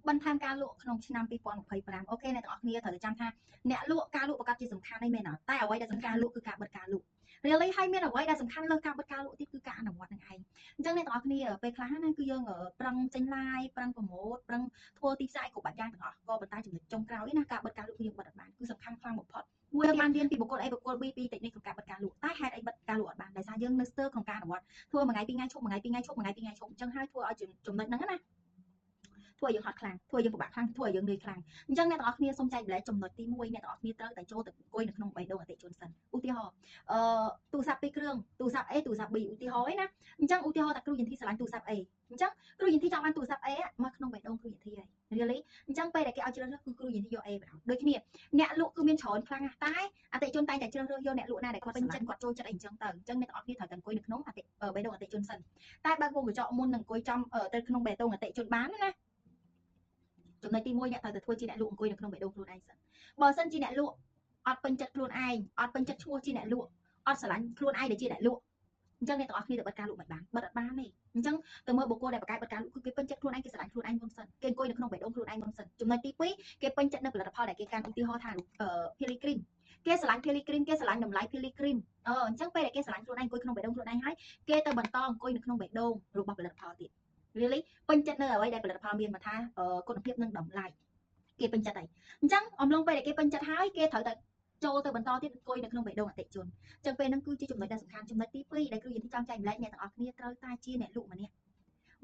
បន្ថែមការលក់ក្នុងឆ្នាំ2025OK អ្នកទាំងអស់គ្នាត្រូវតែចាំថាអ្នកលក់ការលក់ប្រកាសជាសំខាន់ឯមែនអត់តែអ្វីដែលសំខាន់លក់គឺការបិទការលក់ really ហើយមានអ្វីដែលសំខាន់លើការបិទការលក់ទៀតគឺការអនុវត្តនឹងឯងអញ្ចឹងអ្នកទាំងអស់គ្នាពេលខ្លះណាគឺយើងប្រឹងចេញ live ប្រឹង promote ប្រឹងធ្វើទីផ្សារគ្រប់បែបយ៉ាងទាំងអស់ក៏ប៉ុន្តែចំណុចចុងក្រោយណាការបិទការលក់គឺយើងបិទអត់បានគឺសំខាន់ខ្លាំងបំផុតមួយយើងបានរៀនពីបុគ្គល A បុគ្គល B ពីតិចនេះក្នុងការបិទការលក់តែហេតុអីបិទការលក់អត់បានដោយសារយើងនៅស្ទើរក្នុងការអនុវត្តធ្វើមួយថ្ងៃពីរថ្ងៃឈប់មួយថ្ងៃពីរថ្ងៃឈប់មួយថ្ងៃពីរថ្ងៃឈប់អញ្ចឹងហើយធ្វើឲ្យចំណុចហ្នឹងណាធ្វើឲ្យយើងហត់ខ្លាំងធ្វើឲ្យយើងពិបាកខ្លាំងធ្វើឲ្យយើងនឿយខ្លាំងអញ្ចឹងអ្នកទាំងអស់គ្នាសូមចែករំលែកចំណុចទី1អ្នកទាំងអស់គ្នាត្រូវតែចូលទៅអង្គុយនៅក្នុងបេះដូងអតិថិជនសិនឧទាហរណ៍អឺទូរស័ព្ទពីរគ្រឿងទូរស័ព្ទ A ទូរស័ព្ទ B ឧទាហរណ៍ឯណាអញ្ចឹងឧទាហរណ៍ថាគ្រូយន្ធីស្រឡាញ់ទូរស័ព្ទ A អញ្ចឹងគ្រូយន្ធីចង់បានទូរស័ព្ទ A មកក្នុងបេះដូងគ្រូយន្ធីហើយ really អញ្ចឹងពេលដែលគេឲ្យជ្រើសរើសគឺគ្រូយន្ធីយក A បណ្ដោយដូចគ្នាអ្នកលក់គឺមានច្រើនខ្លាំងណាស់តែអតិថិជនតែងតែជ្រើសរើសយកអ្នកលក់ណាដែលគាត់ពេញចិត្តគាត់ចូលចិត្តអីអញ្ចឹងទៅអញ្ចឹងអ្នកទាំងអស់គ្នាត្រូវតែអង្គុយនៅក្នុងអតិបេះដូងអតិថិជនសិនតែបើវងកញ្ចក់មុននឹងអង្គុយចំទៅក្នុងបេះដូងអតិថិជនបានណាចំណុចទី1អ្នកត្រូវតែធ្វើជាអ្នកលក់អង្គុយនៅក្នុងបេះដូងខ្លួនឯងសិនបើសិនជាអ្នកលក់អត់ពេញចិត្តខ្លួនឯងអត់ពេញចិត្តឈ្មោះជាអ្នកលក់អត់ស្រឡាញ់ខ្លួនឯងដែលជាអ្នកលក់អញ្ចឹងអ្នកទាំងអស់គ្នាទៅបិទការលក់មិនបានបិទអត់បានទេអញ្ចឹងទៅមើលបុគ្គលដែលបកកែបិទការលក់គឺគេពេញចិត្តខ្លួនឯងគេស្រឡាញ់ខ្លួនឯងមុនសិនគេអង្គុយនៅក្នុងបេះដូងខ្លួនឯងមុនសិនចំណុចទី2គេពេញចិត្តនៅផលិតផលដែលគេកាន់ឧទាហរណ៍ថា Pili Cream គេស្រឡាញ់ Pili Cream គេស្រឡាញ់តម្លៃ Pili Cream អញ្ចឹងពេលដែលគេស្រឡាញ់ខ្លួនឯងអង្គុយក្នុងបេះដូងខ្លួនឯងហើយគេទៅបន្តអង្គុយនៅក្នុងបេះដូងរបស់ផលិតផលទៀត really ពេញចិត្តនៅអ្វីដែលផលិតផលមានមកថាគុណភាពនិងតម្លៃគេពេញចិត្តហើយអញ្ចឹងអំឡុងពេលដែលគេពេញចិត្តហើយគេត្រូវតែចូលទៅបន្តទៀតអង្គុយនៅក្នុងបេះដូងអតិថិជនអញ្ចឹងពេលហ្នឹងគឺជាចំណុចដែលសំខាន់ចំណុចទី2ដែលគ្រូយន្ធីចង់ចែករំលែកអ្នកទាំងអស់គ្នាត្រូវតែជាអ្នកលក់ម្នាក់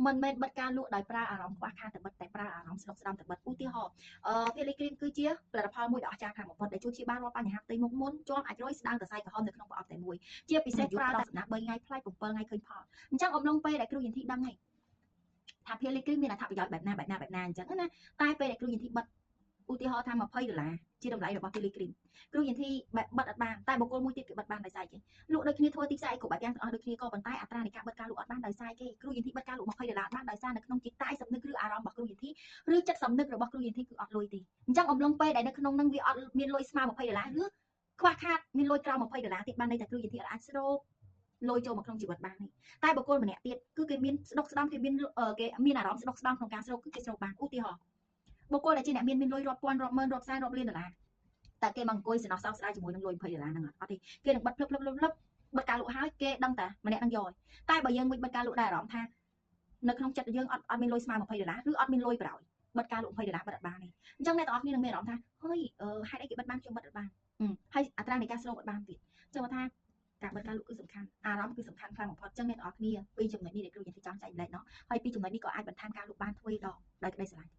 មិនមែនបិទការលក់ដោយប្រើអារម្មណ៍ខ្វះខាតទៅបិទតែប្រើអារម្មណ៍ស្ដុកស្ដំទៅបិទឧទាហរណ៍អឺ Pili Cream គឺជាផលិតផលមួយដ៏អស្ចារ្យខ្លាំងបំផុតដែលជួយព្យាបាលរាល់បញ្ហាផ្ទៃមុខមុនជាប់អាចរយស្ដើងសរសៃក្រហមនៅក្នុងប្រអប់តែមួយជាពិសេសប្រើតែសំណាក់3ថ្ងៃផ្លែ7ថ្ងៃឃើញផលអញ្ចឹងអំឡុងពេលដែលគ្រូយន្ធីដឹងហើយថា Pili Cream មានអត្ថប្រយោជន៍បែបណាបែបណាបែបណាអញ្ចឹងណាតែពេលដែលគ្រូយន្ធីបិទឧទាហរណ៍ថា20ដុល្លារជាតម្លៃរបស់ Pili Cream គ្រូយន្ធីបិទអត់បានតែបុគ្គលមួយទៀតគេបិទបានដោយសារគេលក់ដូចគ្នាធ្វើទីផ្សារគ្រប់បែបយ៉ាងទាំងអស់ដូចគ្នាក៏ប៉ុន្តែអត្រានៃការបិទការលក់អត់បានដោយសារគេគ្រូយន្ធីបិទការលក់20ដុល្លារបានដោយសារនៅក្នុងចិត្តសំនឹកឬអារម្មណ៍របស់គ្រូយន្ធីឬចិត្តសំនឹករបស់គ្រូយន្ធីគឺអត់លុយទេអញ្ចឹងអំឡុងពេលដែលនៅក្នុងនឹងវាអត់មានលុយស្មើ20ដុល្លារឬខ្វះខាតមានលុយក្រោម20ដុល្លារទៀតបានន័យថាគ្រូយន្ធីអត់អាចស្រូបលុយចូលមកក្នុងជីវិតបានទេតែបុគ្គលម្នាក់ទៀតគឺគេមានស្ដុកស្ដំគេមានអារម្មណ៍ស្ដុកស្ដំក្នុងការស្រូបគឺគេស្រូបបានឧទាហរណ៍បុគ្គលដែលជាអ្នកមានលុយរាប់ពាន់រាប់ម៉ឺនរាប់សែនរាប់លានដុល្លារតែគេមកអង្គុយសំណោះសោកស្ដាយជាមួយនឹងលុយ20ដុល្លារហ្នឹងអត់ទេគេនឹងបិទភ្លឹបភ្លឹបភ្លឹបភ្លឹបបិទការលក់ហើយគេដឹងតែម្នាក់នឹងយកតែបើយើងវិញបិទការលក់ដែរអារម្មណ៍ថានៅក្នុងចិត្តយើងអត់មានលុយស្មើ20ដុល្លារឬអត់មានលុយប្រោយបិទការលក់20ដុល្លារបិទអត់បានទេអញ្ចឹងអ្នកទាំងអស់គ្នានឹងមានអារម្មណ៍ថាហេយហេតុអីគេបិទបានខ្ញុំបិទអត់បានហើយអត្រានៃការស្រូបអត់បានទៀតចឹងថាការបិទការលក់គឺសំខាន់អារម្មណ៍គឺសំខាន់ខ្លាំងបំផុតចឹងអ្នកទាំងអស់គ្នាពីចំណុចនេះដែលគ្រូយន្ធីចង់ចែករំលែកណោះហើយពីចំណុចនេះក៏អាចបន្ថែមការលក់បានទ្វេដងដោយក្តីស្រឡាញ់